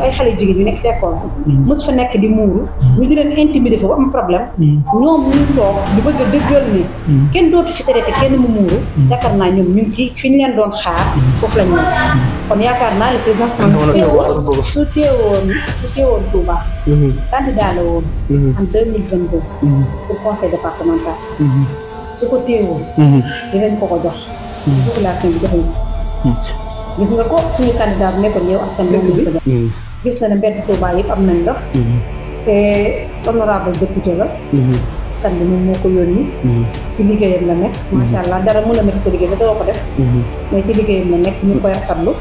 ay xale jigéen yu nekk ci école mos fa nekk di muuru ñu di leen intimider foofu am problème ñoom ñu toog di bëgg a dëggal ne kenn dootu fi tere te kenn mu muuru yaakaar naa ñoom ñu ngi ci fi ñu leen doon xaar foofu lañ ñëw kon yaakaar naa le président su teewoon Touba candidat la woon en 2022 pour conseil départemental su ko teewoon dinañ ko jox population bi joxuñ gis nga ko suñu candidat bi nekkoon yow askan moom lañ ko jox gis na ne mbedd Touba yëpp am nañ ndox te honorable député la askan bi moom moo ko yónni ci liggéeyam la nekk macha allah dara mën a nekk sa liggéey sa doo ko def mais ci liggéeyam la nekk ñu koy rafetlu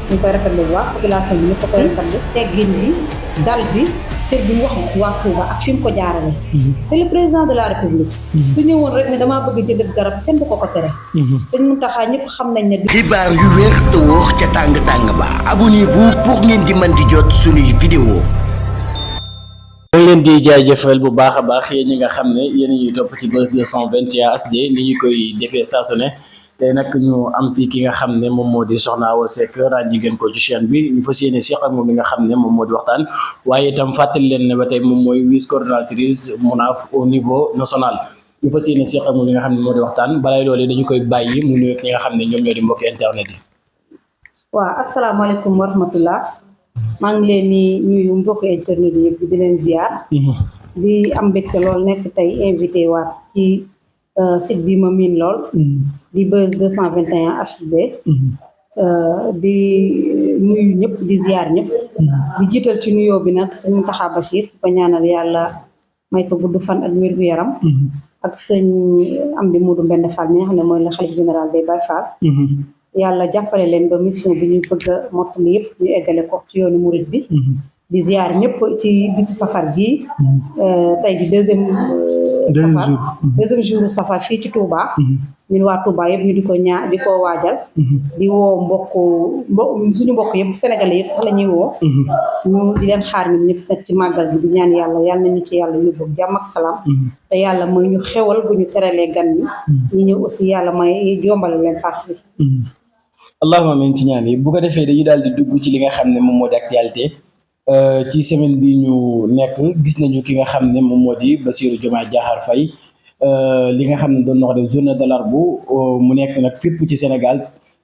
bu baax population bi ñu ko koy rafetlu teggin bi dal bi te bi mu wax waa Touba ak fi mu ko jaarale c'est le président de la république su ñëwoon rek ne damaa bëgg jënd garab kenn du ko tere sëñ Mountakha ñëpp xam nañ ne xibaar yu wér te wóor ca tàng ba abonnez-vous pour ngeen di mën di jot suñuy vidéo ñu leen di jaajëfal bu baax a baax yéen ñi nga xam ne yéen ñuy topp ci Buzz 221 HD ni ñu koy defee saa su ne tey nag ñu am fii ki nga xam ne moom moo di Soxna Awa Seck ràññi ngeen ko ci chaîne bi ñu fas yéene Cheikh ak moom mi nga xam ne moom moo di waxtaan waaye itam fàttali leen ne ba tey moom mooy vice coordonnatrice MONAF au niveau national ñu fas yéene Cheikh ak moom mi nga xam ne moo di waxtaan balay loolu dañu koy bàyyi mu nuyoog ñi nga xam ne ñoom ñoo di mbokki internet yi. waaw asalaamaaleykum wa rahmatullah maa ngi leen di nuyu mbokki internet yi yëpp di leen ziar di am mbégte lool nekk tey invité waat ci site bi ma miin lool di Buzz 221 HD di nuyu ñëpp di ziar ñëpp di jiital ci nuyoo bi nag sëñ Mountakha Bachir ko ñaanal yàlla may ko gudd fan ak wér gu yaram ak sëñ Amdi Modou Mbend Fall mi nga xam ne mooy la xalif général des Baye Fall yàlla jàppale leen ba mission bi ñuy bëgg a mottali yëpp ñu eggale ko ci yoonu murid bi di ziar ñëpp ci bisu safar gii tey di deuxième jour safar fii ci Touba ñun waa Touba yëpp ñu di ko waajal di woo suñu mbokk yëpp sénégalais yëpp sax la ñuy woo ñu di leen xaar ñun ñëpp nag ci màggal bi di ñaan yàlla nañu ci yàlla yóbbu jàmm ak salaam te yàlla mooy ñu xewal bu ñu teralee gan ñi ñu ñëw aussi yàlla may yombale leen paas bi allahumma amiin ci ñaan yi bu ko defee dañuy daal di dugg ci li nga xam ne moom moo di actualité ci semaine bi ñu nekk gis nañu ki nga xam ne moom moo di Bassirou Diomaye Diakhar Faye li nga xam ne doon na wax de journée de l'arbre mu nekk nag fépp ci Sénégal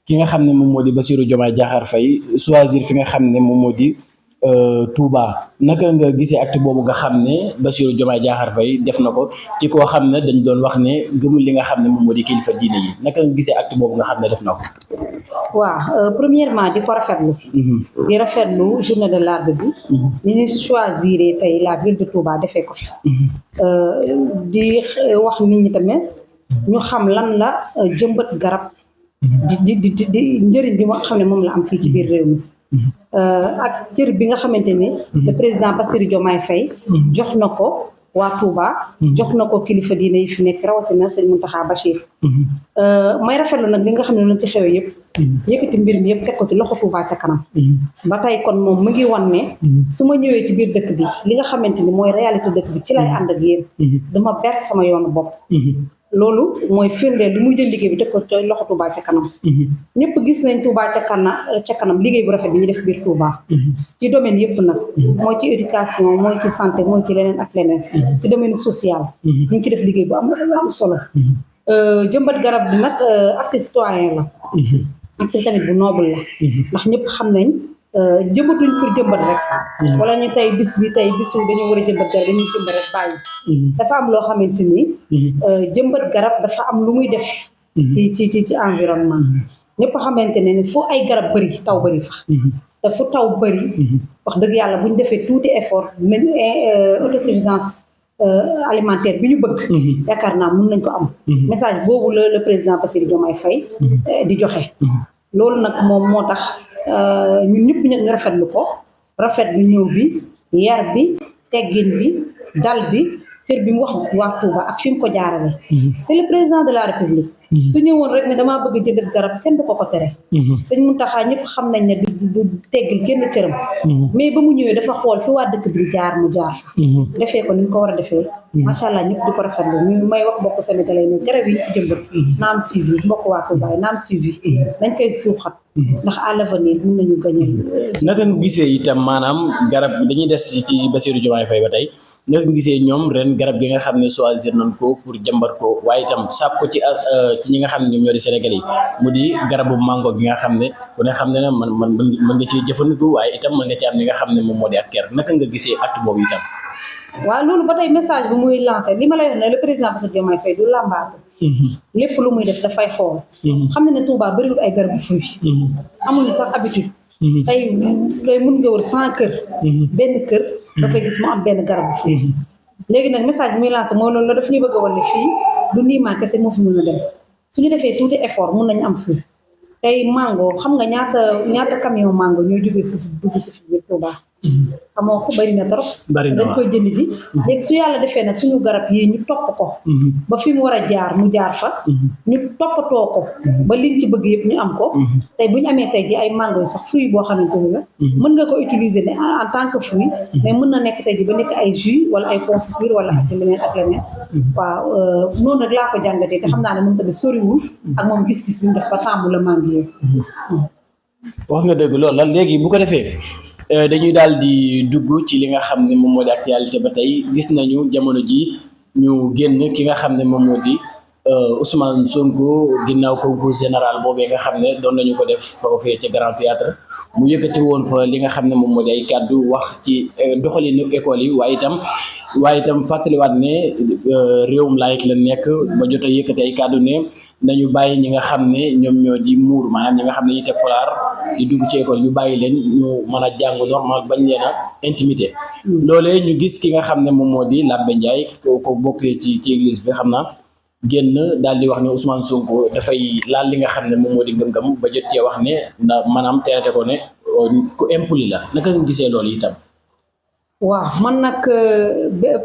ki nga xam ne moom moo di Bassirou Diomaye Diakhar Faye choisir fi nga xam ne moom moo di Touba naka nga gisee acte boobu nga xam ne Bassirou Diomaye Diakhar Faye def na ko ci koo xam ne dañ doon wax ne gëmul li nga xam ne moom moo di kilifa diine yi naka nga gisee acte boobu nga xam ne def na ko. waaw premièrement di ko rafetlu di rafetlu journée de l'arbre bi ni ñu choisir tey la ville de Touba defee ko fi di wax nit ñi tamit ñu xam lan la jëmbat garab di njëriñ bi nga xam ne moom la am fii ci biir réew mi ak cër bi nga xamante ni le président Bassirou Diomaye Faye jox na ko waa Touba jox na ko kilifa diine yi fi nekk rawatina sëñ Mountakha Bachir may rafetlu nag li nga xam ne lañ ci xewee yëpp yëkkati mbir mi yëpp teg ko ci loxo Touba ca kanam ba tey kon moom mu ngi wan ne su ma ñëwee ci biir dëkk bi li nga xamante ni mooy réalité dëkk bi ci lay ànd ak yéen dama ber sama yoonu bopp loolu mooy firndeel li muy jël liggéey bi teg ko ci loxo Touba ca kanam ñëpp gis nañ Touba ca kanam liggéey bu rafet bi ñu def biir Touba ci domaine yëpp nag mooy ci éducation mooy ci santé mooy ci leneen ak leneen ci domaine social ñu ngi ci def liggéey bu am solo jëmbat garab bi nag acte citoyen la acte tamit bu noble la ndax ñëpp xam nañ jëmbatuñ pour jëmbat rek wala ñu tey bisu dañoo war a jëmbat garab dañuy jëmbat rek bàyyi dafa am loo xamante ni jëmbat garab dafa am lu muy def ci environnement ñëpp xamante ne ni fu ay garab bëri taw bëri fa te fu taw bëri wax dëgg yàlla bu ñu defee tuuti effort mel autosuffisance alimentaire bi ñu bëgg yaakaar naa mun nañ ko am message boobu la le président Bassirou Diomaye Faye di joxe loolu nag moom moo tax ñun ñëpp ñu rafetlu ko rafetlu ñëw bi yar bi teggin bi dal bi cër bi mu wax waa Touba ak fi mu ko jaarale c'est le président de la République su ñëwoon rek ne damaa bëgg jënd garab kenn du ko tere sëñ Mountakha ñëpp xam nañ ne du teggil kenn cëram mais ba mu ñëwee dafa xool fi waa dëkk bi jaar mu jaar fa defee ko ni ñu ko war a defee macha allah ñëpp di ko rafetlu ñu may wax mbokk sénégalais ne garab yi fi jëmbat naam suivi mbokk waa Touba naam suivi dañ koy suuxat ndax à l'avenir mën nañu gagné. naka nga gisee itam maanaam garab dañuy des ci Bassirou Diomaye Faye ba tey naka nga gisee ñoom ren garab gi nga xam ne choisir nañ ko pour jëmbat ko waaye itam sàpp ko ci ñi nga xam ne ñoom ñoo di Sénégal yi mu di garabu mango gi nga xam ne ku ne xam ne man mën nga ciy jëfandiku waaye itam mën nga ci am li nga xam ne moom moo di ak ker naka nga gisee acte boobu itam. waaw loolu ba tey message bi muy lancé li ma lay wax ne le président Bassirou Diomaye Faye du làmbaatu lépp lu muy def dafay xool xam ne Touba bëriwul ay garabu fruit amuñu sax habitude tey mun nga wër 100 kër benn kër dafay gis mu am benn garabu fruit léegi nag message bi muy lancé mooy loolu la daf ñuy bëgg a wan ne fii du niimaa kese moo fi mën a dem suñu defee tuuti effort mun nañu am fruit tey mango xam nga ñaata camion mango ñooy jógee foofu dugg si fi biir Touba xamoo ko bari na trop dañ koy jënd ji léegi su yàlla defee nag suñu garab yi ñu topp ko ba fi mu war a jaar mu jaar fa ñu toppatoo ko ba liñ ci bëgg yëpp ñu am ko tey bu ñu amee tey ji ay mango yi sax fruit boo xamante ni la mën nga ko utiliser ne en tant que fruit mais mën na nekk tey ji ba nekk ay jus wala ay confiture wala ak leneen waaw noonu nag laa ko jàngatee te xam naa ne moom tamit soriwul ak moom gis-gis bi mu def ba tàmbu la mangi wax nga dëgg loolu la léegi bu ko defee dañuy daal di dugg ci li nga xam ne moom moo di actualité ba tey gis nañu jamono ji ñu génn ki nga xam ne moom moo di Ousmane Sonko ginnaaw concours général boobee nga xam ne doon nañu ko def foofee ca Grand Théâtre mu yëkkati woon fa li nga xam ne moom moo di ay kàddu wax ci doxalinu école yi waaye itam fàttaliwaat ne réewum laïc la nekk ba jot a yëkkati ay kàddu ne nañu bàyyi ñi nga xam ne ñoom ñoo di muur maanaam ñi nga xam ne ñu teg folaar di dugg ci école ñu bàyyi leen ñu mën a jàng normal bañ leen a intimité loolee ñu gis ki nga xam ne moom moo di Labbe Ndiaye ko bokkee ci église bi xam naa génn daal di wax ne Ousmane Sonko dafay laal li nga xam ne moom moo di ngëm-ngëm ba jot cee wax ne maanaam teerate ko ne ku impoli la naka nga gisee loolu itam. waaw man nag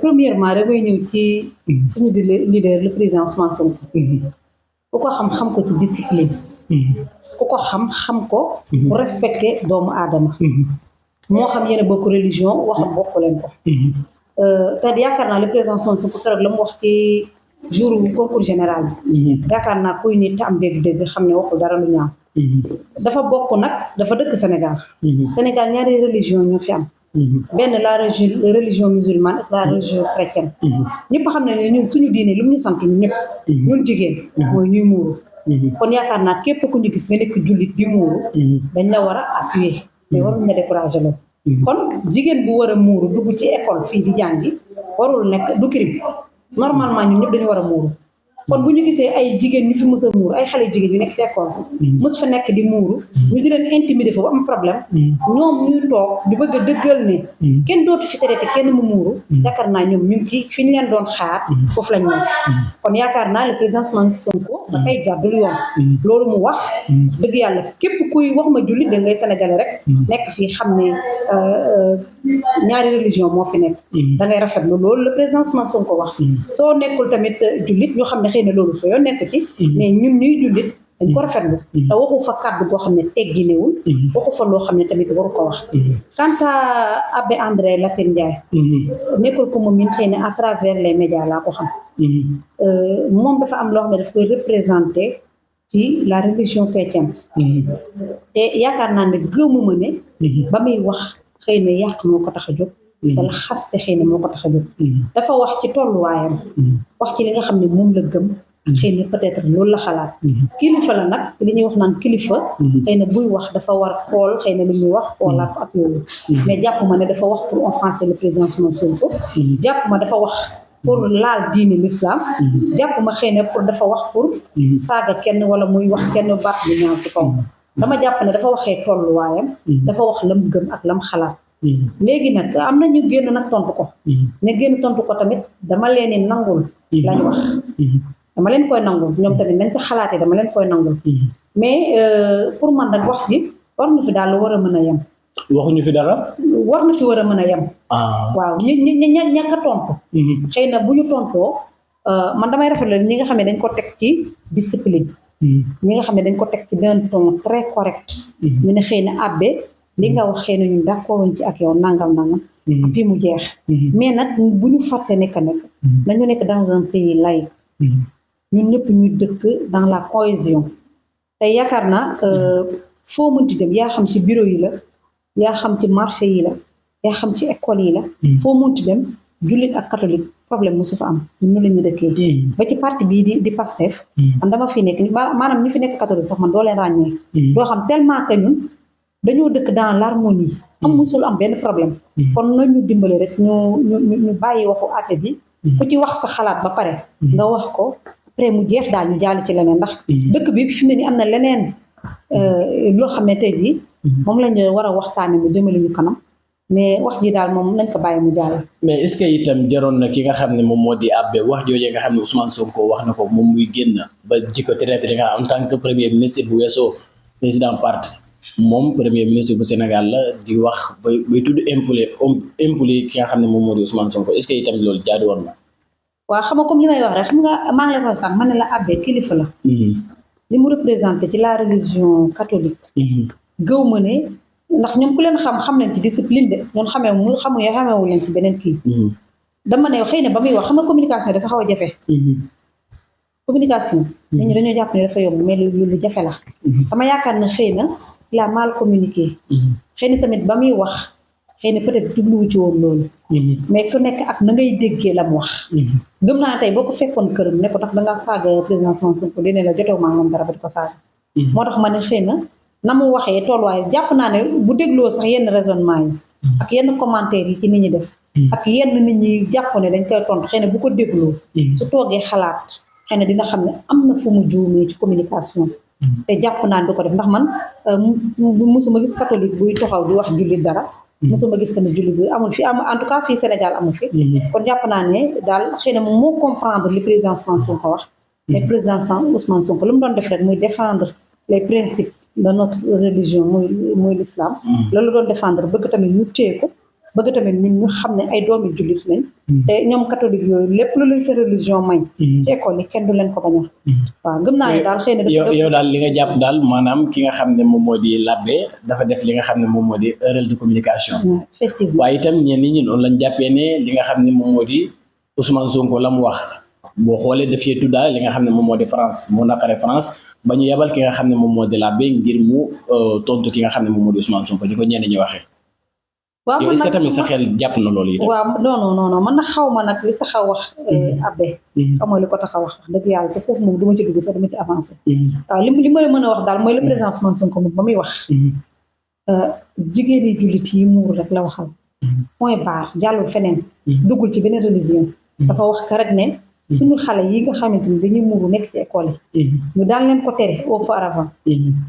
premièrement damay ñëw ci suñu leader le président Ousmane Sonko ku ko xam ko ci discipline ku ko xam ko mu respecté doomu aadama moo xam yéen a bokk religion waxam bokk leen ko te yaakaar naa le président Ousmane Sonko keroog la mu wax ci jour concours général bi yaakaar naa kuy nit te am dégg-dégg xam ne waxul dara lu ñaaw dafa bokk nag dafa dëkk Sénégal Sénégal ñaari religion ñoo fi am benn la religion musulmane ak la religion chrétienne ñëpp xam ne ne ñun suñu diine lu mu ñu sant ñun ñëpp ñun jigéen mooy ñuy muuru kon yaakaar naa képp ku ñu gis nga nekk jullit di muuru dañ la war a appuyer mais waruñ la décourager loolu kon jigéen bu war a muuru dugg ci école fii di jàngi warul nekk du crime normalement ñun ñëpp dañu war a muuru kon bu ñu gisee ay jigéen ñu fi mës a muuru ay xale jigéen yu nekk ci école mës fa nekk di muuru ñu di leen intimider foofu am problème ñoom ñuy toog di bëgg a dëggal ne kenn dootu fi traité kenn mu muuru yaakaar naa ñoom ñu ngi ci fi ñu leen doon xaar foofu lañ nekk kon yaakaar naa le président Ousmane Sonko dafay jàddul yoon loolu mu wax dëgg yàlla képp kuy wax ma jullit da ngay sénégalais rek nekk fii xam ne ñaari religion moo fi nekk da ngay rafetlu loolu le président Ousmane Sonko wax soo nekkul tamit jullit ñu xam ne xëy na loolu soo yoon nekk ci mais ñun ñuy jullit dañ ko rafetlu te waxu fa kàddu goo xam ne tegginewul waxu fa loo xam ne tamit waru ko wax quant à Abbé André Latine Ndiaye nekkul ko moom min xëy na à travers les médias laa ko xam moom dafa am loo xam ne daf koy représenté ci la religion chrétienne te yaakaar naa ne gëmuma ne ba muy wax xëy na yàq moo ko tax a jóg wala xaste xëy na moo ko tax a jóg dafa wax ci tolluwaayam wax ci li nga xam ne moom la gëm xëy na peut-être loolu la xalaat kilifa la nag li ñuy wax naan kilifa xëy na buy wax dafa war xool xëy na li ñuy wax xoolaat ko ak loolu mais jàpp ma ne dafa wax pour offenser le président Ousmane Sonko jàpp ma dafa wax pour laal diine l'islam jàpp ma xëy na pour dafa wax pour saaga kenn wala muy wax kenn baat bu ñaaw ci kaw dama jàpp ne dafa waxee tolluwaayam dafa wax lam gëm ak lam xalaat léegi nag am na ñu génn nag tontu ko ne génn tontu ko tamit dama leen di nangul lañ wax dama leen koy nangul ñoom tamit nañ ci xalaatee dama leen koy nangul mais pour man nag wax ji war na fi daal lu war a mën a yem waxuñu fi dara war na fi war a mën a yem waaw ñàkk a tontu xëy na bu ñu tontoo man damay rafetlu ñi nga xam ne dañ ko teg ci discipline. ñi nga xam ne dañ ko teg ci d'un ton très correct. ñu ne xëy na abbé li nga wax xëy na ñun d'accord ci ak yow nangam. puis mu jeex. mais nag bu ñu fàtte nekk nañu nekk dans un pays laïque. ñun ñëpp ñu dëkk dans la cohésion. te yaakaar naa foo mënti dem yaa xam ci bureau yi la yaa xam ci marché yi la yaa xam ci école yi la. foo mënti dem jullit ak catholique problème musu fa am ñun la ñu dëkkee. ba ci parti bii di Pastef. man dama fi nekk maanaam ñi fi nekk catholique sax man doo leen ràññee. doo xam tellement que ñun dañoo dëkk dans l'harmonie. am musul am benn problème. kon nañu dimbale rek ñu bàyyi waxu àtte bi. ku ci wax sa xalaat ba pare. nga wax ko après mu jeex daal ñu jàll ci leneen ndax. dëkk bi fi mu ne nii am na leneen loo xam ne tey jii. moom lañu war a waxtaanee mu jëmale ñu kanam. mais wax ji daal moom nañ ko bàyyi mu jàll. mais est-ce que itam jaroon na ki nga xam ne moom moo di abbé wax jooju nga xam ne Ousmane Sonko wax na ko moom muy génn ba ji ko traité nga en tant que premier ministre bu weesoo président parti moom premier ministre bu Sénégal la di wax bay tudd impulé ki nga xam ne moom moo di Ousmane Sonko est-ce que itam loolu jaadu woon na. waaw xam nga comme li may wax rek xam nga maa ngi lay wax sax ma ne la abbé kilifa la. li mu représenté ci la religion catholique. gëw ma ne. ndax ñoom ku leen xam leen ci discipline de ñoom xamewu leen ci beneen kii. dama ne xëy na ba muy wax xam nga communication dafa xaw a jafe. communication. nit ñi dañoo jàpp ne dafa yomb mais lu jafe la. dama yaakaar ne xëy na il a mal communiqué. xëy na tamit ba muy wax xëy na peut-être jubluwu ci woon loolu. mais ku nekk ak na ngay déggee la mu wax. gëm naa tey boo ko fekkoon këram ne ko tax da ngaa saaga président Sonko dina la jotee maa moom dara ba di ko saaga. moo tax ma ne xëy na mu waxee tolluwaay jàpp naa ne bu dégloo sax yenn raisonnement yi ak yenn commentaires yi ci nit ñi def ak yenn nit ñi jàpp ne dañ koy tontu xëy na bu ko dégloo su toogee xalaat xëy na dina xam ne am na fu mu juumee ci communication te jàpp naa ne du ko def ndax man musuma gis catholique buy taxaw di wax jullit dara musuma gis tamit jullit bi amul fi en tout cas fii Sénégal amul fi kon jàpp naa ne daal xëy na moom moo comprendre li président Ousmane Sonko wax mais président Ousmane Sonko lu mu doon def rek muy défendre les principes de notre religion muy l'islam loolu doon défendre bëgg tamit ñu téye ko bëgg tamit ñun ñu xam ne ay doomi jullit lañ te ñoom catholique yooyu lépp lu leen sa religion may ci école yi kenn du leen ko bañal waaw gëm naa ne daal xëy na yow daal li nga jàpp daal maanaam ki nga xam ne moom moo di l'abbé dafa def li nga xam ne moom moo di erreur de communication effectivement waaye itam ñenn ñi noonu lañ jàppee ne li nga xam ne moom moo di Ousmane Sonko la mu wax boo xoolee dafay tuddaal li nga xam ne moom moo di France moo naqare France ba ñu yebal ki nga xam ne moom moo di l'abbé ngir mu tontu ki nga xam ne moom moo di Ousmane Sonko di ko ñenn ñi waxee. waaw yow est-ce que tamit sa xel jàpp na loolu itam. waaw non man nag xaw ma nag li tax a wax abbé. xaw ma li ko tax a wax dëgg yàlla te foofu moom du ma ci dugg sax dama ci avancé. waaw li ma mën a wax daal mooy le président Ousmane Sonko moom ba muy wax. jigéeni jullit yi muuru rek la waxal. point barre jàllul feneen. duggul ci beneen religion. dafa wax ka rek ne. suñu xale yi nga xamante ni dañuy muuru nekk ci école yi. ñu daan leen ko tere auparavant.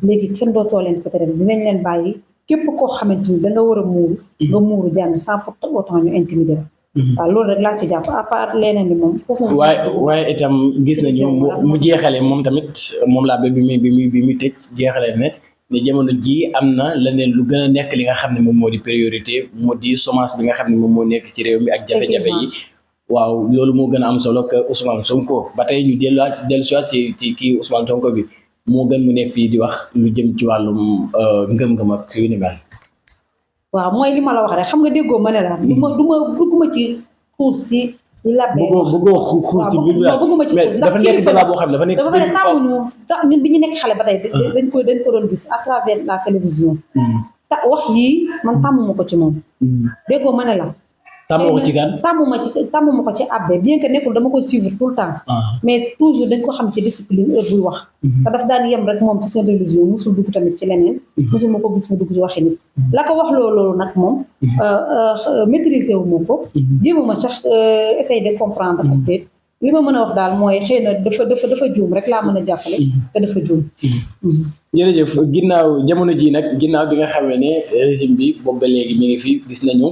léegi kenn dootoo leen ko tere dinañ leen bàyyi képp koo xamante ni da nga war a muuru. nga muuru jàng sans pour autant ñu intimider la. waaw loolu rek laa ci jàpp à part leneen li moom. waaye itam gis nañu mu jeexale moom tamit moom laa ba bi muy tëj jeexale ne jamono ji am na leneen lu gën a nekk li nga xam ne moom moo di priorité moo di chômage bi nga xam ne moom moo nekk ci réew mi ak jafe-jafe yi. waaw loolu moo gën a am solo que Ousmane Sonko ba tey ñu dellusiwaat ci kii Ousmane Sonko bi moo gën mu nekk fii di wax lu jëm ci wàllum ngëm-ngëm ak yu ni mel. waaw mooy li ma la wax rek xam nga déggoo ma ne la. dugguma ci xuus ci labbe. bëggoo xuus ci biir bëgguma ci xuus dafa nekk débat boo xam ne dafa nekk ñun bi ñu nekk xale ba tey. dañ ko doon gis à travers la télévision. wax yii man tàmmuma ko ci moom. déggoo ma ne la. tàmmoo ko ci gan tàmmuma ko ci abbé bien que nekkul dama koy suivre tout le temps. mais toujours dañ ko xam ci discipline heure buy wax. te daf daan yem rek moom ci seen religion musul dugg tamit ci leneen. musul ma ko gis mu dugg ci waxi nit. la ko wax loolu nag moom. maîtriser wu ma ko. jéemuma sax essayer de comprendre ak déet li ma mën a wax daal mooy xëy na dafa juum rek laa mën a jàppale. te dafa juum. jërëjëf ginnaaw jamono ji nag ginnaaw bi nga xamee ne régime bi boobu ba léegi mi ngi fi gis nañu.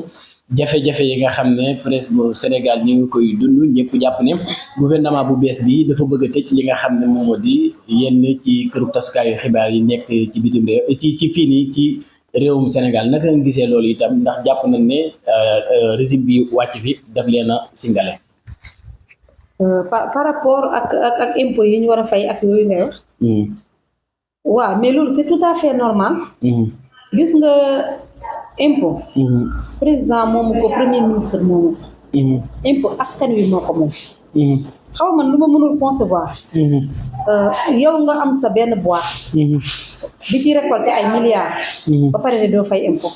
jafe-jafe yi nga xam ne presse bu Sénégal ñu ngi koy dund ñëpp jàpp ne gouvernement bu bees bi dafa bëgg a tëj li nga xam ne moom moo di yenn ci këru tasukaayu xibaar yi nekk ci bitim réew ci fii nii ci réewum Sénégal naka nga gisee loolu itam ndax jàpp nañ ne régime bi wàcc fi daf leen a singale. par rapport ak impôt yi ñu war a fay ak yooyu ngay wax. waaw mais loolu c'est tout à fait normal. gis nga impôt. président moomu ko premier ministre moomu. impôt askan wi moo ko moom. xaw man lu ma mënul concevoir. yow nga am sa benn boîte. di ci récolter ay milliards. ba pare ne doo fay impôt.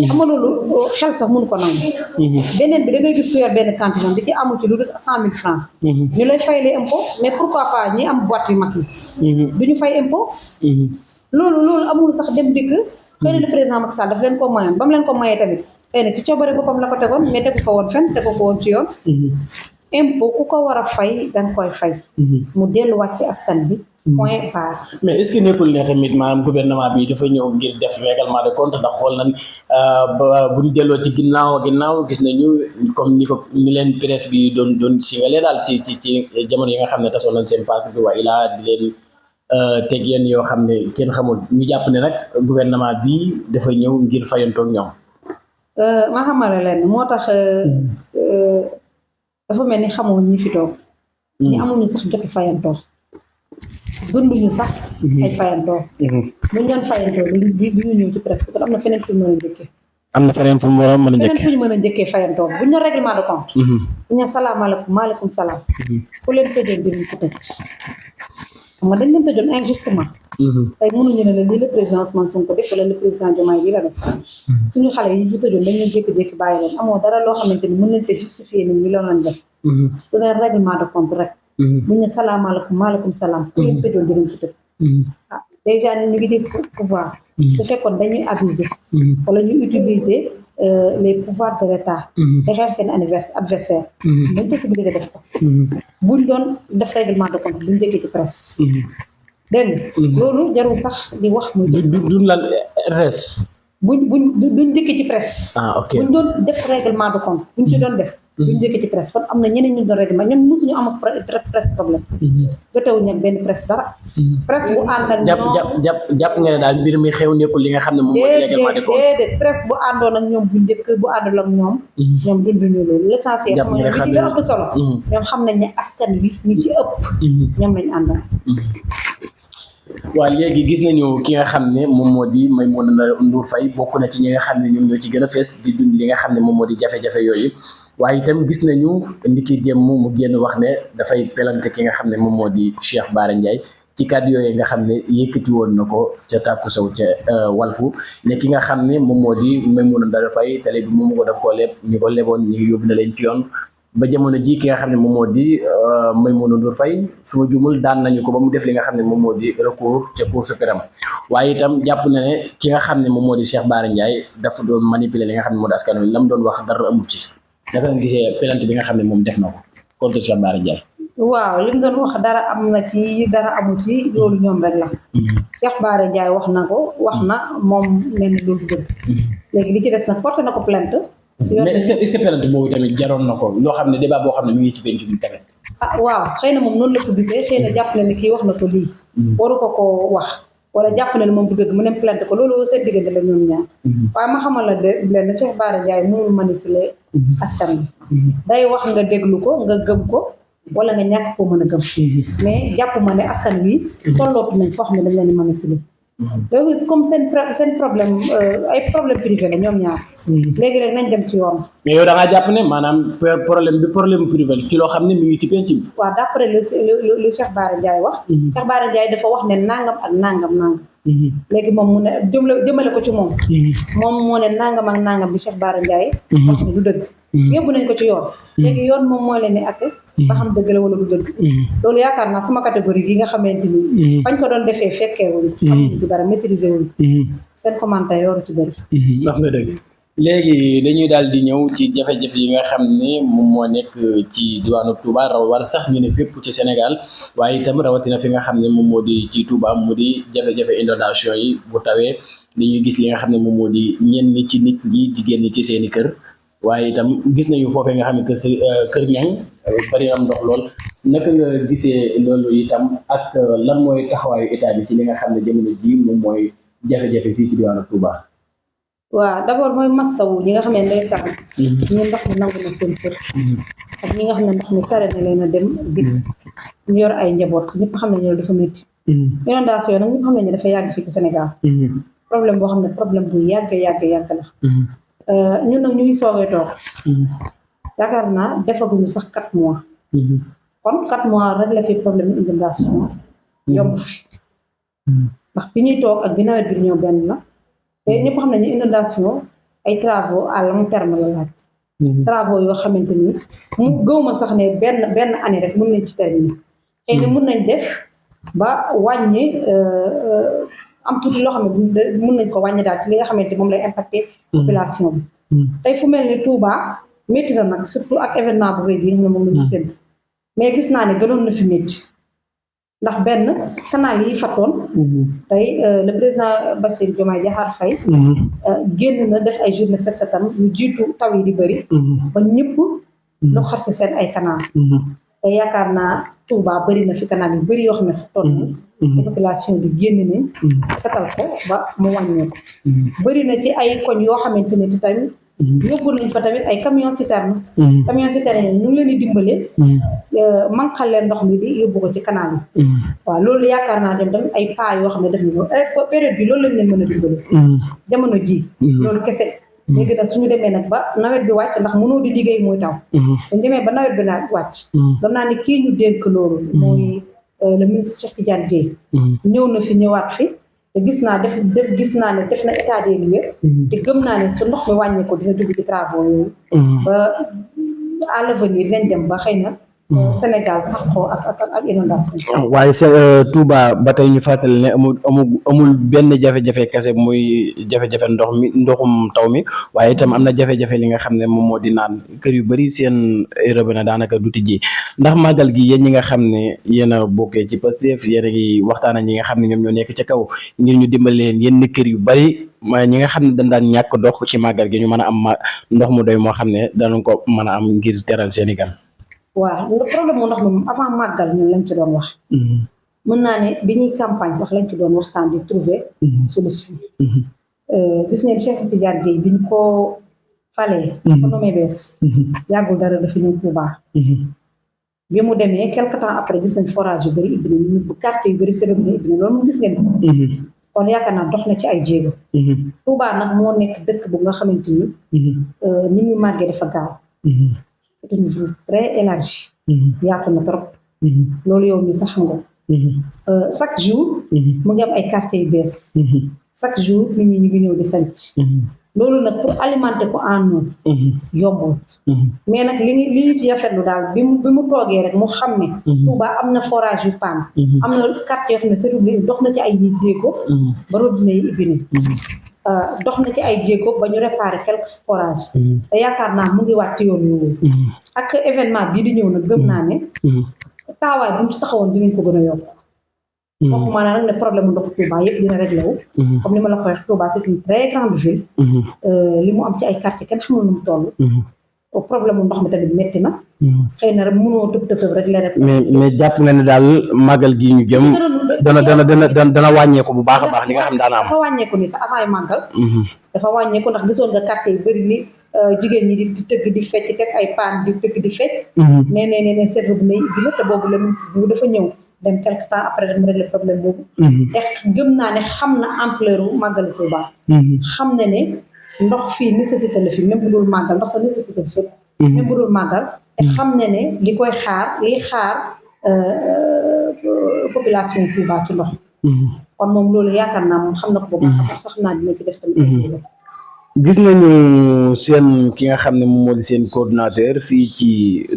xam nga loolu xel sax mënu ko nangu. beneen bi da ngay gis ku yor benn cantine di ci amu ci lu dul 100 000 francs. ñu lay fay les impôt mais pourquoi pas ñi am boîte yu mag yi. du ñu fay impôt. loolu amul sax dem dikk. xëy na le président Macky Sall daf leen ko mayoon ba mu leen ko mayee tamit xëy na ci coobare boppam la ko tegoon mais tegu ko woon fenn tegu ko woon ci yoon. impôt ku ko war a fay danga koy fay. mu delluwaat ci askan bi. point barre. mais est-ce que nekkul ne tamit maanaam gouvernement bi dafa ñëw ngir def règlement de compte ndax xool nañ ba bu ñu delloo ci ginnaaw gis nañu comme ni leen presse bi doon singale daal ci jamono yi nga xam ne tasoon nañ seen parti bi waa ilaa di leen teg yenn yoo xam ne kenn xamul ñu jàpp ne nag gouvernement bi dafa ñëw ngir fayantoog ñoom. ma xamala leen moo tax dafa mel ni xamoo ñi fi toog. ñi amuñu sax jotu fayantoo. dunduñu sax ay fayantoo. buñ doon fayantoo bi ñu ñëw ci presque kon am na feneen fu ñu mën a njëkkee. am na feneen fu mu war a mën a njëkkee feneen fu ñu mën a njëkkee fayantoo buñ ne règlement de compte. buñ ne salaamaaleykum maaleykum salaam. ku leen tëjoon dinañ ko tëj. xam nga dañ leen tëjoon injustement. tey mënuñu ne la lii le président Ousmane Sonko def wala le président Diomaye lii la def. suñu xale yi fi tëjoon dañ leen jékki-jékki bàyyi leen amoo dara loo xamante ni mën nañ ko justifier nit ñi loolu lañ def. su dee règlement de compte rek. buñ ne salaamaaleykum maaleykum salaam. ku leen tëjoon dinañ ko tëj. ah déjà ñu ngi di pouvoir. su fekkoon dañuy abuser. wala ñu utiliser les pouvoirs de l'État. te xeex seen adversaire. dañ possibilité def ko. buñ doon def règlement de compte buñ njëkkee ci presse. dégg nga loolu jarul sax di wax muy duñ lan res duñ njëkkee ci presse. ok buñ doon def règlement de compte buñ ci doon def duñ njëkkee ci presse kon am na ñeneen ñu doon règlement ñun mosuñu am ak presse problème. jotewuñu ak benn presse dara. presse bu ànd ak ñoom jàpp nga ne daal mbir mi xew nekkul li nga xam ne moom mooy règlement de compte. déedéet presse bu àndoon ak ñoom bu njëkk bu àndul ak ñoom. ñoom dunduñu loolu l'essentiel mooy li ci la ëpp solo. ñoom xam nañ ne askan wi ñi ci ëpp. ñoom lañ àndal. waaw léegi gis nañu ki nga xam ne moom moo di Maimouna Ndour Faye bokk na ci ñi nga xam ne ñoom ñoo ci gën a fees di dund li nga xam ne moom moo di jafe-jafe yooyu waaye itam gis nañu ndiki démb mu génn wax ne dafay pelante ki nga xam ne moom moo di Cheikh Bara Ndiaye ci kàddu yooyu nga xam ne yëkkati woon na ko ca Tàkku Sow ca Walfu ne ki nga xam ne moom moo di Maimouna Ndour Faye télé bi moom ko daf koo leb ñi ko leboon ñu yóbbu na leen ci yoon ba jamono ji ki nga xam ne moom moo di Maimouna Ndour Faye su ma jumul daan nañu ko ba mu def li nga xam ne moom moo di recours ca Cour suprême waaye itam jàpp na ne ki nga xam ne moom moo di Cheikh Bara Ndiaye dafa doon manipuler li nga xam ne moo di askan wi la mu doon wax dara amul ci naka nga gisee plainte bi nga xam ne moom def na ko contre Cheikh Bara Ndiaye. waaw li mu doon wax dara am na ci dara amul ci loolu ñoom rek la. Cheikh Bara Ndiaye wax na ko wax na moom nee na loolu dëgg. léegi li ci des nag porté na ko plainte. mais est-ce que plainte boobu tamit jaroon na ko loo xam ne débat boo xam ne mi ngi ci penc bi tamit. ah waaw xëy na moom noonu la ko gisee xëy na jàpp na ne kii wax na ko lii. waru ko koo wax wala jàpp na ne moom bu dëgg mu ne plainte ko loolu seen diggante la ñoom ñaar. waaye ma xamal la de leen Cheikh Bara Ndiaye mu manipuler askan bi. day wax nga déglu ko nga gëm ko wala nga ñàkk koo mën a gëm. mais jàpp ma ne askan wi tollootu nañ foo xam ne dañ leen di manipuler. donc comme seen problème ay problème privé la ñoom ñaar. léegi rek nañ dem ci yoon. mais yow da ngaa jàpp ne maanaam problème privé ci loo xam ne mi ngi ci penc bi. waaw d'après le Cheikh Bara Ndiaye wax. Cheikh Bara Ndiaye dafa wax ne nangam ak nangam. léegi moom mu ne jëmale ko ci moom. moom moo ne nangam ak nangam bi Cheikh Bara Ndiaye. wax ne du dëgg. yóbbu nañ ko ci yoon. léegi yoon moom mooy leen ni ak ba xam dëgg la wala du dëgg. loolu yaakaar naa sama catégorie yi nga xamante ni. fañ ko doon defee fekkee wuñ. xamuñ ci dara maîtriser wuñ. seen commentaire yoru ci bëri. wax nga dëgg. léegi dañuy daal di ñëw ci jafe-jafe yi nga xam ne moom moo nekk ci diwaanu Touba wala sax ñu ne fépp ci Sénégal waaye itam rawatina fi nga xam ne moom moo di ci Touba mu di jafe-jafe inondation yi bu tawee dañuy gis li nga xam ne moom moo di ñenn ci nit ñi di génn ci seeni kër waaye itam gis nañu foofee nga xam ne kër ñang bari am ndox lool naka nga gisee loolu itam ak lan mooy taxawaayu état bi ci li nga xam ne jamono ji moom mooy jafe-jafe fii ci diwaanu Touba. waaw d'abord mooy massawu ñi nga xam ne ndeysaan ñu ndox mi nangu na seen kër ak ñi nga xam ne ndox mi tere na leen a dem dikk ñu yor ay njaboot ñëpp xam nañu ne dafa métti inondation nag ñëpp xam nañu ne dafa yàgg fii ci Sénégal problème boo xam ne problème bu yàgg la ñun nag ñu ngi soogee toog yaakaar naa defaguñu sax 4 mois kon 4 mois rek la fi problème inondation yomb fi ndax bi ñuy toog ak bi nawet bi ñëw benn la te ñëpp xam nañu inondation ay travaux à long terme la laaj travaux yoo xamante ni mu gëwma sax ne benn année rek mën nañ ci terminer xëy na mën nañ def ba wàññi am tuuti loo xam ne mën nañ ko wàññi daal ci li nga xamante moom lay impacté population bi tey fu mel ni Touba métti na nag surtout ak événement bu rëy bi nga xam ne moom la ñu séntu mais gis naa ne gënoon na fi métti ndax benn canal yi fattoon tey le président Bassirou Diomaye Diakhar Faye génn na def ay journée set setal ñu jiitu taw yi di bëri ba ñëpp lu xar ci seen ay canal te yaakaar naa Touba bëri na fi canal yu bëri yoo xam ne fattoon na population bi génn nañ setal ko ba mu wàññeeku bëri na ci ay koñ yoo xamante ne tamit yóbbu nañ fa tamit ay camion citerne yi ñu ngi leen di dimbale manqal leen ndox mi di yóbbu ko ci canal yi waaw loolu yaakaar naa tamit ay pas yoo xam ne def nañu période bi loolu lañ leen mën a dimbale jamono ji loolu kese léegi nag suñu demee nag ba nawet bi wàcc ndax mënoo di liggéey muy taw suñu demee ba nawet bi nag wàcc dam naa ne kii ñu dénk loolu mooy le ministre Cheikh Tidiane Dièye ñëw na fi ñëwaat fi te gis naa gis naa ne def na état des lieux te gëm naa ne su ndox mi wàññeeku dina dugg ci travaux yooyu ba à l'avenir dinañ dem ba xëy na Sénégal taxoo ak inondation waaye Touba ba tey ñu fàttali ne amul benn jafe-jafe kese muy jafe-jafe ndoxum taw mi waaye itam am na jafe-jafe li nga xam ne moom moo di naan kër yu bëri seen robinet daanaka du tijji ndax màggal gi yéen ñi nga xam ne yéen a bokkee ci Pastef yéen a ngi waxtaan ak ñi nga xam ne ñoom ñoo nekk ca kaw ngir ñu dimbali leen yenn kër yu bëri ma ñi nga xam ne dañ daan ñàkk dox ci màggal gi ñu mën a am ndox mu doy moo xam ne danañ ko mën a am ngir teral seeni gan. waaw problème mu ndox mi moom avant màggal ñun lañ ci doon wax mën naa ne bi ñuy campagne sax lañ ci doon waxtaan di trouver solution gis ngeen Cheikh Tidiane Dièye bi ñu ko falee ko nommé bees yàggul dara dafa ñëw Touba bi mu demee quelque temps après gis nañ forage yu bëri ibbi nañ bu quartier yu bëri sérobiné ibbi na loolu moom gis ngeen ko kon yaakaar naa dox na ci ay jéego Touba nag moo nekk dëkk bu nga xamante ni ñu màggee dafa gaaw c'est une ville très élargie yaatu na trop loolu yow mi sax xam nga chaque jour mu ngi am ay quartiers yu bees chaque jour nit ñi ñu ngi ñëw di sanc loolu nag pour alimenter ko en eau yombul mais nag li ñu ci rafetlu daal bi mu toogee rek mu xam ne Touba am na forage yu panne am na quartier yoo xam ne sérobiné dox na ci ay jéego ba robinet yi ibbi nañ dox na ci ay jéego ba ñu réparer quelques forages te yaakaar naa mu ngi wàcc ci yoon yooyu ak événement bii di ñëw nag gëm naa ne taawaay bu mu ci taxawoon dinañ ko gën a yokk waxuma naa nag ne problème mu ndoxu Touba yëpp dina réglé wu comme ni ma la ko waxee Touba c'est une très grande ville li mu am ci ay quartier kenn xamul nu mu toll problème mu ndox mi tamit métti na xëy na rek mënoo tëb rek la rek mais jàpp nga ne daal màggal gi ñu jëm dana wàññeeku bu baax a baax li nga xam daana am dafa wàññeeku ni sax avant màggal dafa wàññeeku ndax gisoon nga quartier yu bëri ni jigéen ñi di tëgg di fecc teg ay paan di tëgg di fecc nee serve bi nay dina te boobu la ministre bi dafa ñëw dem quelque temps après dem régler problème boobu te gëm naa ne xam na ampleur u màggalu Touba xam na ne ndox fii nécessité la fi même bu dul màggal ndox sa nécessité la fépp même bu dul màggal te xam na ne liy xaar population Touba ci ndox kon moom loolu yaakaar naa moom xam na ko boobu tax naa dina ci def tamit gis nañu seen ki nga xam ne moom moo di seen coordonnateur fii ci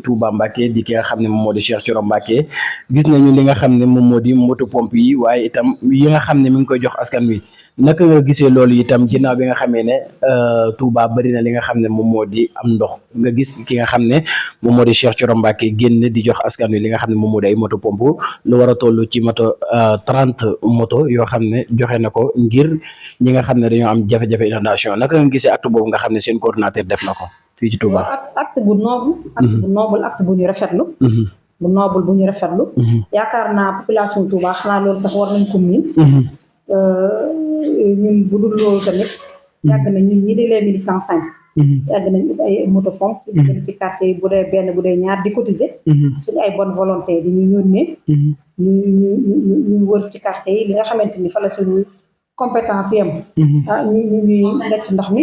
Touba Mbacké di ki nga xam ne moom moo di Cheikh Thioro Mbacké gis nañu li nga xam ne moom moo di moto pompe yi waaye itam yi nga xam ne mi ngi koy jox askan wi naka nga gisee loolu itam ginnaaw bi nga xamee ne Touba bari na li nga xam ne moom moo di am ndox nga gis ki nga xam ne moom moo di Cheikh Thioro Mbacké génn di jox askan wi li nga xam ne moom moo di ay moto pompe lu war a toll ci moto 30 moto yoo xam ne joxe na ko ngir ñi nga xam ne dañoo am jafe-jafe inondation naka nga gisee acte boobu nga xam ne seen coordonnateur def na ko fii ci Touba. acte bu noble acte bu ñu rafetlu bu noble bu ñu rafetlu yaakaar naa population Touba xanaa loolu sax war nañ ko miin ñun bu dul loolu tamit yàgg na ñun ñi di les militants sañ yàgg nañ ut ay moto pompe di dem ci quartier yi bu dee benn bu dee ñaar di cotiser suñu ay bonne volonté di ñu yónnee ñu wër ci quartier yi li nga xamante ni fa la suñu compétence yem ñuy nekk ndox mi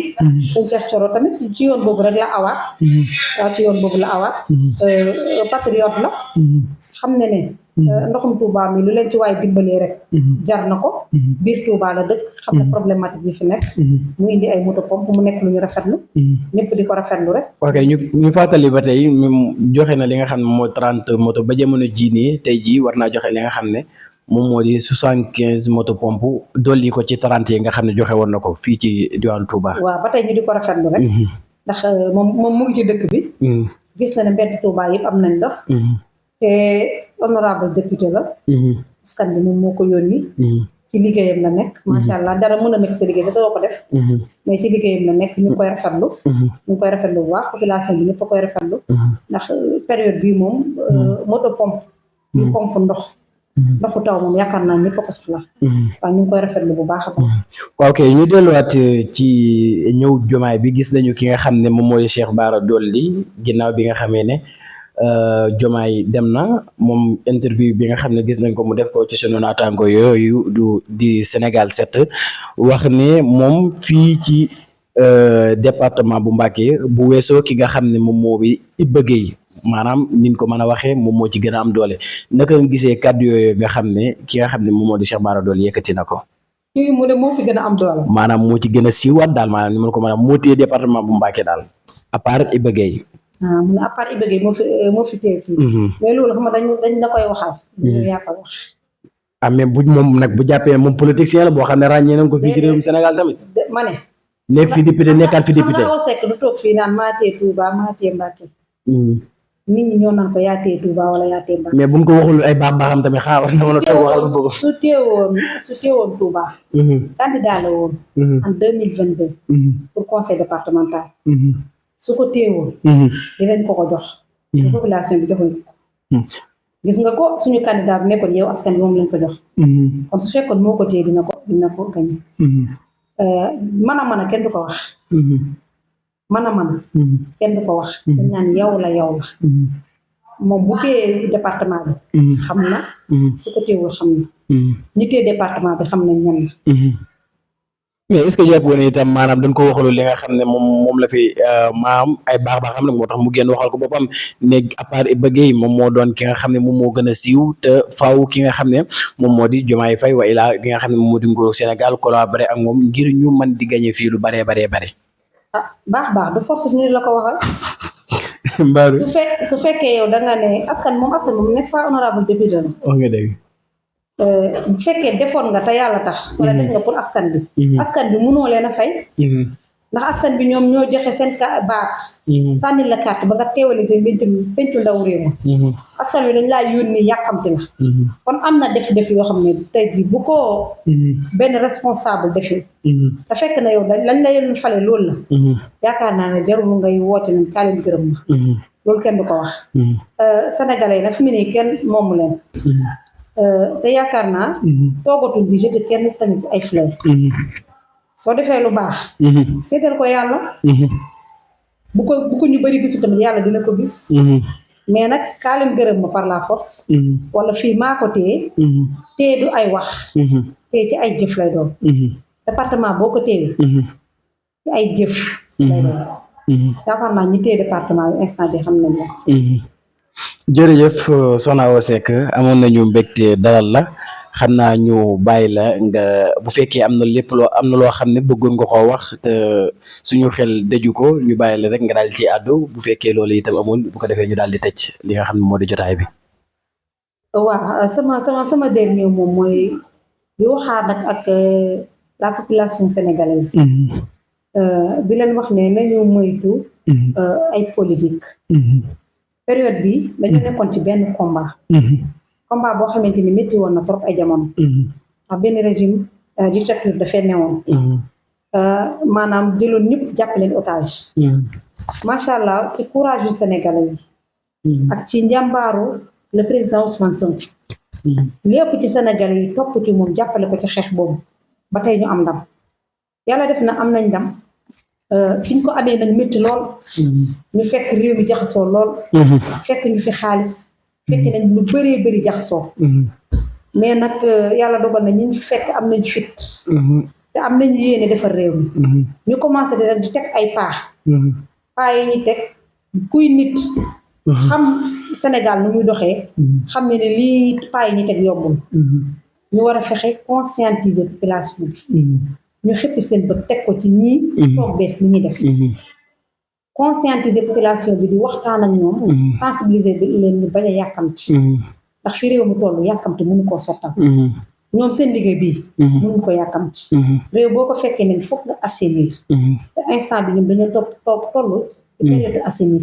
dañ Cheikh Thioro tamit ci yoon boobu rek la awaat waaw ci yoon boobu la awaat patriote la xam ne ne ndoxum Touba mi lu leen ci waaye dimbalee rek jar na ko biir Touba la dëkk xam ne problématique yi fi nekk mu indi ay moto pompe mu nekk lu ñu rafetlu ñëpp di ko rafetlu rek ok ñu fàttali ba tey joxe na li nga xam ne moo 30 moto ba jamono jii nii tey jii war naa joxe li nga xam ne moom moo di 75 moto pompe dolli ko ci 30 yi nga xam ne joxe woon na ko fii ci diwaanu Touba. waaw ba tey ñu di ko rafetlu rek ndax moom mu ngi ci dëkk bi gis na ne mbedd Touba yëpp am nañ ndox te honorable député la askan bi moom moo ko yónni ci liggéeyam la nekk macha allah dara mën a nekk sa liggéey sax doo ko def mais ci liggéeyam la nekk ñu ngi koy rafetlu ñu ngi koy rafetlu bu baax population bi ñëpp a koy rafetlu ndax période bii moom moto pompe ñu pompe ndoxu taw moom yaakaar naa ñëpp a ko soxla waaw ñu ngi koy rafetlu bu baax a baax waaw ok ñu delluwaat ci ñëw jomaay bi gis nañu ki nga xam ne moom mooy Cheikh Bara Dolly ginnaaw bi nga xamee ne jomaay dem na moom interview bi nga xam ne gis nañ ko mu def ko ci sunu naataango yooyu di Sénégal 7 wax ne moom fii ci département bu Mbacké bu weesoo ki nga xam ne moom moo bi Iba Gueye maanaam niñ ko mën a waxee moom moo ci gën a am doole naka nga gisee kàddu yooyu nga xam ne ki nga xam ne moom moo di Cheikh Bara Dolly yëkkati na ko. kii mu ne moo fi gën a am doole. maanaam moo ci gën a siiwaat daal maanaam ni ma ko mën a moo téye département bu Mbacké daal à part Iba Gueye. mu ne à part Iba Gueye moo fi téye kii. mais loolu xam nga dañ la koy waxal. ñu yaa ko wax. ah mais bu moom nag bu jàppee moom politicien la boo xam ne ràññee nañ ko fii ci réewum Sénégal tamit. ma ne. nekk fi député nekkaat fi député. xam nga Sekk du toog fii naan maa téye Touba maa téye Mbacké. nit ñi ñoo naan ko yaa téye Touba wala yaa téye Mbacké. mais buñ ko waxul ay baax-baaxam tamit xaar war na mën a toog waxal ko. su teewoon Touba. candidat la woon. en 2022. pour conseil départemental. su ko teewoon. dinañ ko jox. population bi joxuñ ko. gis nga ko suñu candidat bi nekkoon yow askan bi moom lañ ko jox. kon su fekkoon moo ko téye dina ko gañe. mën a kenn du ko wax. mën a kenn du ko wax. dañ naan yow la moom bu téye département bi. xam na. su ko téewul xam na. ñi téye département bi xam nañ ñan la. mais est-ce que jàpp woon itam maanaam dañ ko waxalul li nga xam ne moom la fi maam ay baax xam nag moo tax mu génn waxal ko boppam ne à part Iba Gueye moom moo doon ki nga xam ne moom moo gën a siiw te faaw ki nga xam ne moom moo di Diomaye Faye wa ilaa ki nga xam ne moom moo di nguuru Sénégal collaborer ak moom ngir ñu mën di gagner fii lu baree bare. ah baax du force ñu la ko waxal. mbaaru su fekkee yow da nga ne askan moom n'est-ce pas honorable député la. wax nga dëgg. bu fekkee defoon nga te yàlla tax. wala def nga pour askan bi. askan bi mënoo leen a fay. ndax askan bi ñoom ñoo joxe seen baat. sànni la carte ba nga teewale seen pencu ndaw réew ma. askan wi dañ laa yónni yàkkamti la. kon am na def yoo xam ne tey jii bu ko benn responsable defee. te fekk na yow lañ la leen fale loolu la. yaakaar naa ne jarul ngay woote nañ kaa leen gërëm ma. loolu kenn du ko wax. sénégalais yi nag fi mu ne kenn moomu leen. te yaakaar naa. toogatuñ di jeté kenn tamit ay fleur. soo defee lu baax. seetal ko yàlla. bu ko ñu bëri gisu tamit yàlla dina ko gis. mais nag kaa leen gërëm ma par la force. wala fii maa ko téye. téye du ay wax. téye ci ay jëf lay doon. département boo ko téye. ci ay jëf. lay doon. yaakaar naa ñi téye département bi instant bi xam nañ la. jërëjëf Soxna Awa Seck amoon nañu mbégte dalal la xam naa ñu bàyyi la nga bu fekkee am na loo xam ne bëggoon nga koo wax te suñu xel dëju ko ñu bàyyi la rek nga daal ci àddu bu fekkee loolu itam amul bu ko defee ñu daal di tëj li nga xam ne moo di jotaay bi. waaw sama dernier moom mooy di waxaat nag ak la population sénégalaise. di leen wax ne nañu moytu. ay politique. période bi dañu nekkoon ci benn combat. combat boo xamante ni métti woon na trop ay jamono. ndax benn régime dictature dafay newoon. maanaam jëloon ñëpp jàpp leen otage. macha allah ci courage yu sénégalais yi. ak ci njàmbaaru le président Ousmane Sonko. lépp ci sénégalais yi topp ci moom jàppale ko ci xeex boobu ba tey ñu am ndam. yàlla def na am nañ ndam fi ñu ko amee nag métti lool ñu fekk réew mi jaxasoo lool fekk ñu fi xaalis fekk nañ lu bëree bëri jaxasoo mais nag yàlla dogal na ñi ñu fi fekk am nañ fit te am nañ yéene defar réew mi ñu commencé di teg ay paax yi ñuy teg kuy nit xam Sénégal nu muy doxee xam ne lii paa yi ñuy teg yombul ñu war a fexe conscientiser population bi ñu xëppi seen bët teg ko ci ñii toog bees li ñuy def conscientiser population bi di waxtaan ak ñoom sensibiliser bi leen ñu bañ a yàkkamti ndax fi réew mi toll yàkkamti mënu koo sottal ñoom seen liggéey bii mënuñ ko yàkkamti réew boo ko fekkee ne foog nga assainir te instant bi ñun dañoo toll ci période assainir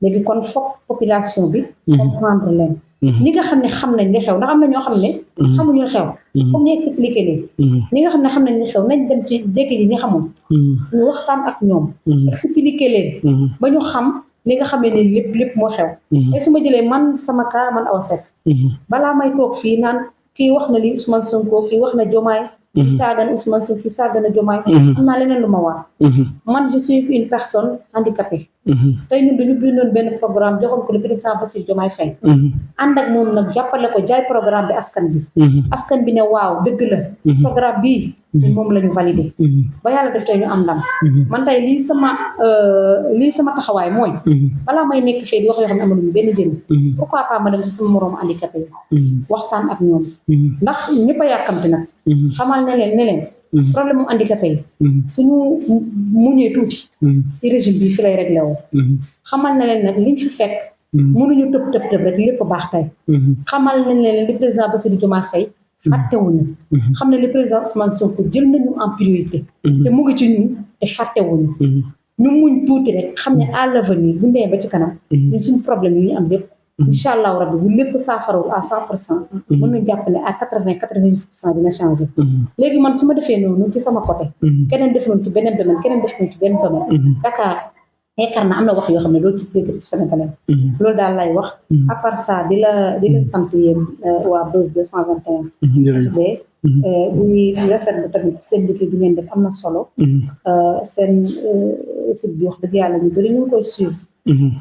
léegi kon foog population bi comprendre leen ñi nga xam ne xam nañ li xew ndax am na ñoo xam ne xamuñu xew foog ñu expliquer leen ñi nga xam ne xam nañ li xew nañ dem ci dégg yi ñi xamul ñu waxtaan ak ñoom expliquer leen ba ñu xam li nga xamee ne lépp moo xew te su ma jëlee man sama cas man Awa Seck balaa may toog fii naan kii wax na li Ousmane Sonko kii wax na Diomaye kii saaga na Ousmane Sonko kii saaga na Diomaye am naa leneen lu ma war man je suis une personne handicapée tey ñun dañu bindoon benn programme joxoon ko le président Bassirou Diomaye Faye ànd ak moom nag jàppale ko jaay programme bi askan bi ne waaw dëgg la programme bii moom la ñu validé ba yàlla def tey ñu am ndam man tey lii sama taxawaay mooy balaa may nekk fee di wax yoo xam ne amaluñu benn njëriñ pourquoi pas ma dem ci sama moroomu handicapé yi waxtaan ak ñoom ndax ñëpp a yàkkamti nag xamal ne leen problème mu handicapé yi suñu muñee tuuti ci régime bi fi lay réglé woo xamal ne leen nag liñ fi fekk mënuñu tëb rek lépp baax tey xamal nañ leen li président Bassirou Diomaye Faye fàttewuñu xam ne le président Ousmane Sonko jël nañu en priorité te mu ngi ci ñun te fàttewuñu ñu muñ tuuti rek xam ne à l'avenir bu ndee ba ci kanam ñun suñu problème yi ñu am lépp incha allahu rabbi bu lépp saafarawul à 100% mën na jàpp ne à 80-90% dina changé léegi man su ma defee noonu ci sama côté keneen def noonu ci beneen domaine keneen def noonu ci beneen domaine Dakar yaakaar naa am na wax yoo xam ne loolu ci dégg ci Sénégalais loolu daal lay wax à part ça di leen sant yéen waa Buzz 221 di rafetlu tamit seen liggéey bi ngeen def am na solo seen site bi wax dëgg yàlla ñu bëri ñu ngi koy suivre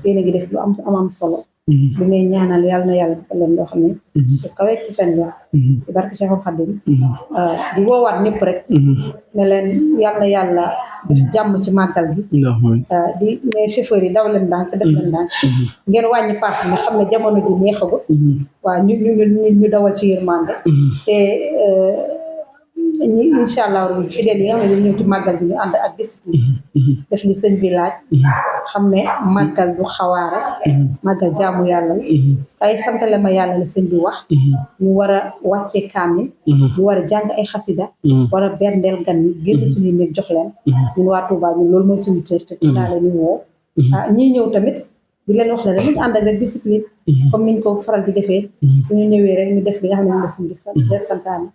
yéen a ngi def lu am solo bi ngay ñaanal yàlla na yàlla defal leen loo xam ne te kawe ci seen yoon ci barke Cheikhul Khadim di woowaat ñëpp rek ne leen yàlla def jàmm ci màggal bi di ne chauffeur yi daw leen ndànk def leen ndànk ngeen wàññi paas bi nga xam ne jamono ji neexagut waaw ñu dawal ci yërmande te ñi incha allah fidèles yi nga xam ne ñëw ci màggal bi ñu ànd ak discipline def li sëñ bi laaj xam ne màggal du xawaare màggal jaamu yàlla la ay santale ma yàlla la sëñ bi wax ñu war a wàccee kaamil ñu war a jàng ay xasida war a berndeel gan yi génn suñuy néeg jox leen ñun waa Touba ñun loolu mooy suñu cër te dinaa leen ñu woo ñii ñëw tamit di leen wax ne rek ñu ànd ak rek discipline comme niñ ko faral di defee suñu ñëwee rek ñu def li nga xam ne moom la sëñ bi santaane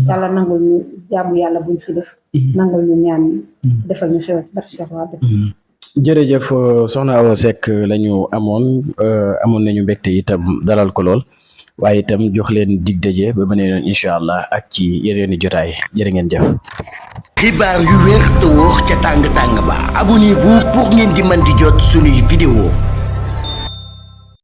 yàlla nangul ñu jaamu yàlla buñ fi def nangul ñu ñaan defal ñu xewat barke Cheikh Wade jërëjëf soxna Awa Seck lañu amoon nañu mbégte itam dalal ko lool waaye itam jox leen dig daje ba beneen yoon incha allah ak ci yeneeni jotaay jërë ngeen jëf. xibaar yu wér te wóor ca tàng tàng ba abonnez-vous pour ngeen di mën di jot suñuy vidéo